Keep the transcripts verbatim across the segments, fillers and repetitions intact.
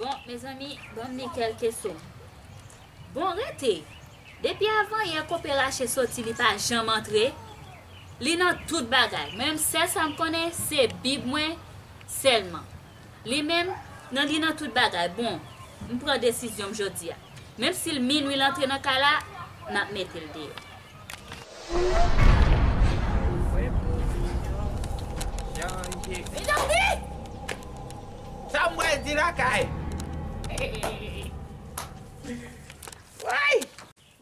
Bon, mezanmi, ban m li kèlke so. Bon, rete. Depi avanyè Konpè Rache soti, li pa janm antre. Li nan tout bagay. Mwen menm, sèl sa m konnen, se Bib mwen sèlman. Li menm, nan li nan tout bagay. Bon, m pran desizyon m jodi a. Menm si l minwi l antre nan kay la, n ap mete l deyò. Mezanmi! Sa m pral di lakay? Woy!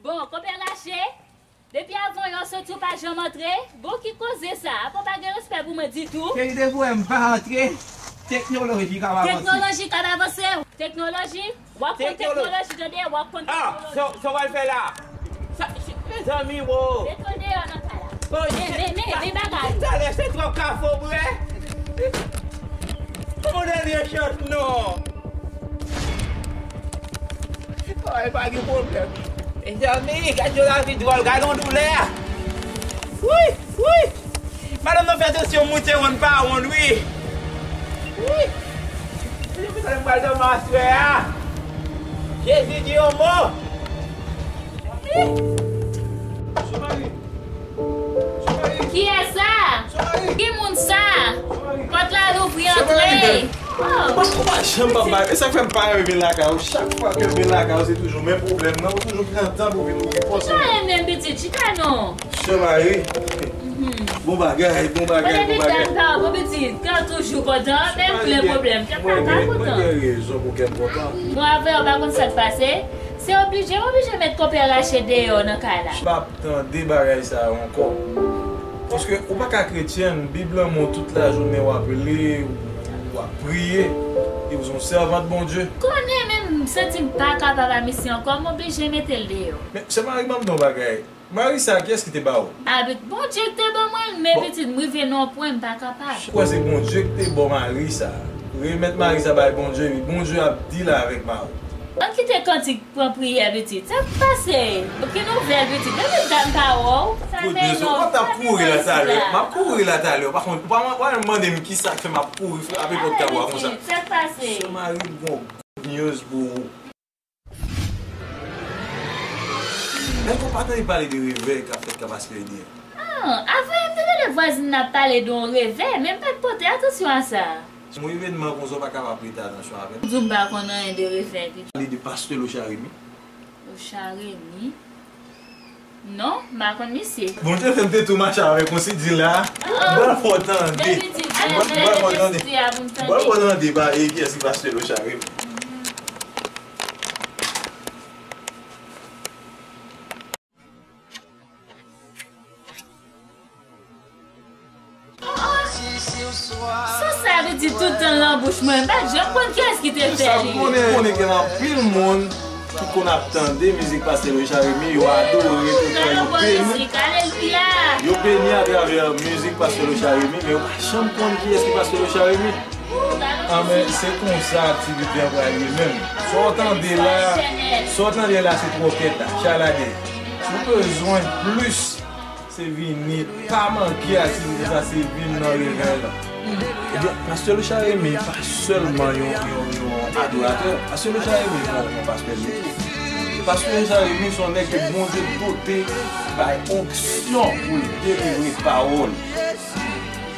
Bon, Konpè Rache, depi avanyè w soti, w pa janm antre. Bon, ki koze sa? Apa w pa gen respè pou mwen ditou? Kèlite pou wè m pa antre, teknoloji k ap avanse. Teknoloji k ap avanse? Teknoloji? W ap konn teknoloji, tande, w ap konn teknoloji. Ah, sa w pral fè la? Sa, mezanmi, wo. Mete w deyò nan kay la. Men, men, men, men bagay. Talè se twòp kafe w bwè. Yon dènye chans, non. Ay, pa gen pwoblèm. Mezanmi, gad yon lavi dwòl, gad yon doulè. Wi, wi. Madanm nan fè tansyon moute wonn pa wonn, wi. Wi. Mezanmi, talè m pral dòmi aswè a. Jezi di yon mo. Kiyès sa? Ki moun sa? Pòt la louvri, antre. Oh. Ou pa, ou pa janm pa bay. E sa k fè m pa renmen vin lakay ou. Chak fwa ke m vin lakay ou, se toujou menm pwoblèm nan. Ou toujou pran tan pou vin ouvri pòt. Chita menm, pitit, chita non. Sè Mari. Bon bagay, bon bagay, bon bagay. Bon, pitit, kè w toujou kontan, menm plen pwoblèm, kè w pa kontan. Mwen gen rezon pou kè m kontan. Bon, avè w pa konn sa k pase. Se oblije, m oblije met Konpè Rache deyò nan kay la. M p ap tande bagay sa yo ankò. Paske ou pa ka kretyèn, Bib lan men w tout lajounen w ap li, w ap priye, e w se yon sèvant Bondye. Konnen menm m santi m pa kapab a misye ankò, m oblije mete l deyò. Men, Sè Mari, ban m di w yon bagay. Mari sa, kiyès ki te ba ou? A, Bondye ki te ban mwen l, men pitit, m rive nan yon pwen, m pa kapab. Ou kwè se Bondye ki te ba w mari sa? Remèt mari sa bay Bondye, epi Bondye ap deal avèk mari w. Ann kite kantik pran priyè, pitit. Sa k pase? Ki nouvèl, pitit? Depi dat m pa wè w. Sa fè yon, sa fè yon ti la. M ap kouri la talè. M ap kouri la talè. Ou pa konn, ou pa, ou pa mande m kisa k fè m ap kouri frape pòt kay ou a konsa. Sa k pase? Sè Mari gon good news pou ou. Èske w pa tande pale de revè k ap fèt ka pastè Edi a? Ah, avanyè m te tande vwazin nan ap pale de yon revè, men m pa t pote atansyon a sa. Yon evènman konsa w pa kapab prete atansyon avè l. Di w m pa konn anyen de revè, pitit. Pale de pastè Locha Remy. Locha Remy? Non, m pa konn misye. Bondye fè m te tou mache avèk yon si di la. M pral fè w tande. M pral fè w tande. M pral fè w tande pa e kiyès ki pastè Locha Remy. Son sa vin di tout tan l nan bouch mwen, m pa t janm konn kiyès ki te fè li. Sa m konnen, konnen gen anpil moun ki konn ap tande mizik pastè Locha Remy, yo adore tout tan, yo beni. Yo beni atravè mizik pastè Locha Remy, men yo pa janm konn kiyès ki pastè Locha Remy. Anben, se konsa aktivite an pral ye menm. Sa w tande la, sa w tande la se twòkèt la, chalade. Si w bezwen plis, se vini, pa manke aktivite sa, se vin nan revèy la. Ebyen, pastè Locha Remy pa sèlman yon, yon, yon adoratè. Pastè Locha Remy se yon, yon pastè legliz. Pastè Locha Remy se yon nèg ke Bondye dote bay onksyon pou l delivre pawòl.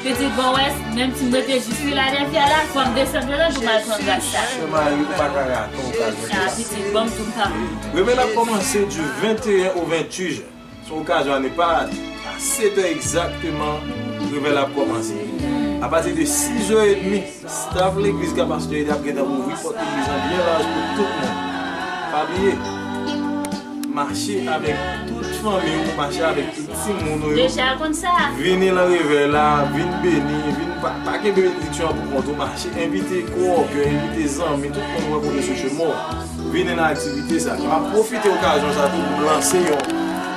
Pitit, bon, wè, menm si m rete jis Filadèfya la, fò m desann Atlanta pou m al pran gras sa. Sè Mari, ou pa ka rate yon okazyon konsa. Ah, pitit, ban m di w m pa. Revèy la ap kòmanse du vingt et un au vingt-huit juin. Se yon okazyon à ne pas rater. A sèt è egzakteman, revèy la ap kòmanse. Apati de sis è edmi, staff legliz ka pastè Edi ap gentan ouvri pòt legliz lan byen laj pou tout moun. Pa bliye, mache avèk tout fanmi w, mache avèk tout timoun ou yo. Deja konn sa. Vini nan revèy la, vin beni, vin pa, pa kenbe benediksyon an pou kont ou, mache, envite kowòkè, envite zanmi, tout moun ou wè kote sou chemen w. Vini nan aktivite sa. M ap pwofite okazyon sa tou pou m lanse yon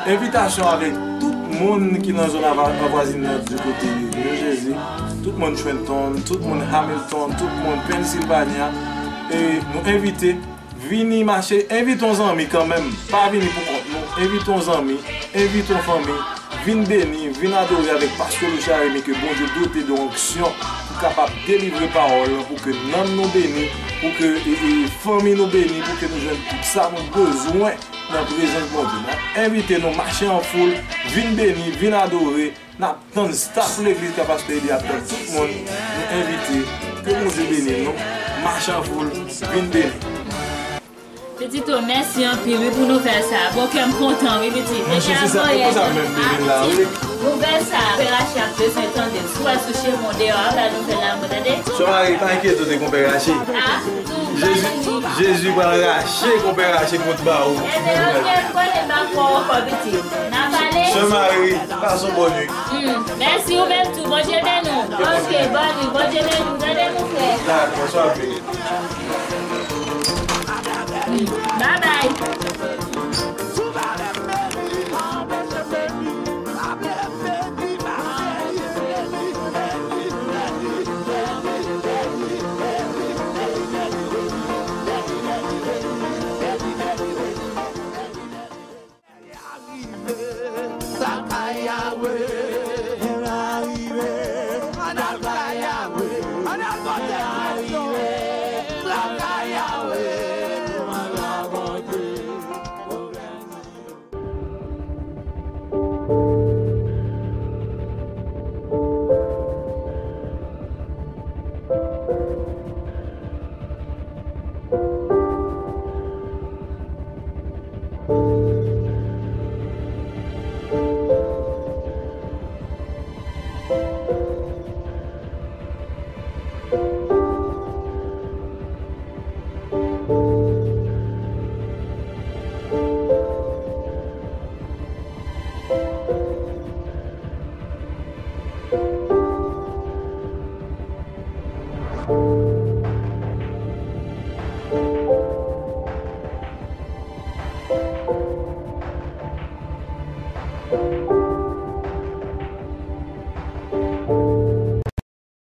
envitasyon avèk tout moun ki nan zòn ava-, avwazinman di kote New Jersey, tout moun Trenton, tout moun Hamilton, tout moun Pennsylvania. E nou envite, vini mache, envite yon zanmi kanmenm. Pa vini pou kont nou, envite yon zanmi, envite yon fanmi. Vin beni, vin adore avèk pastè Locha Remy ke Bondye dote de onksyon kapab delivre pawòl lan, pou ke nanm nou beni, pou ke, e, e, fanmi nou beni, pou ke nou jwenn tout sa nou bezwen nan prezans Bondye. N ap envite nou mache an foul, vin beni, vin adore. N ap tann staff legliz ka pastè Eli ap tann tout moun. Nou envite, ke Bondye beni nou. Mache an foul, vin beni. Pitit o, mèsi anpil wi pou nouvèl sa. Bon, kè m kontan wi, pitit. Monchè, se sa, e konsa menm li vin la, wi. Nouvèl sa, Pè Rache ap bezwen tande l. Si w wè sou chemen w deyò a, bay nouvèl la, mwen tande. Sè Mari, pa enkyete w de Konpè Rache. A, Jezi, Jezi pral rache Konpè Rache kont ba ou. Ebyen, oke, m konnen m ap wè w ankò, pitit. N a pale. Sè Mari, pase yon bòn nuit. Hmm, mèsi ou menm tou. Bondye beni w. Oke, bòn nuit. Bondye beni w. Tande nou, frè. Dakò, swa beni. Bye bye.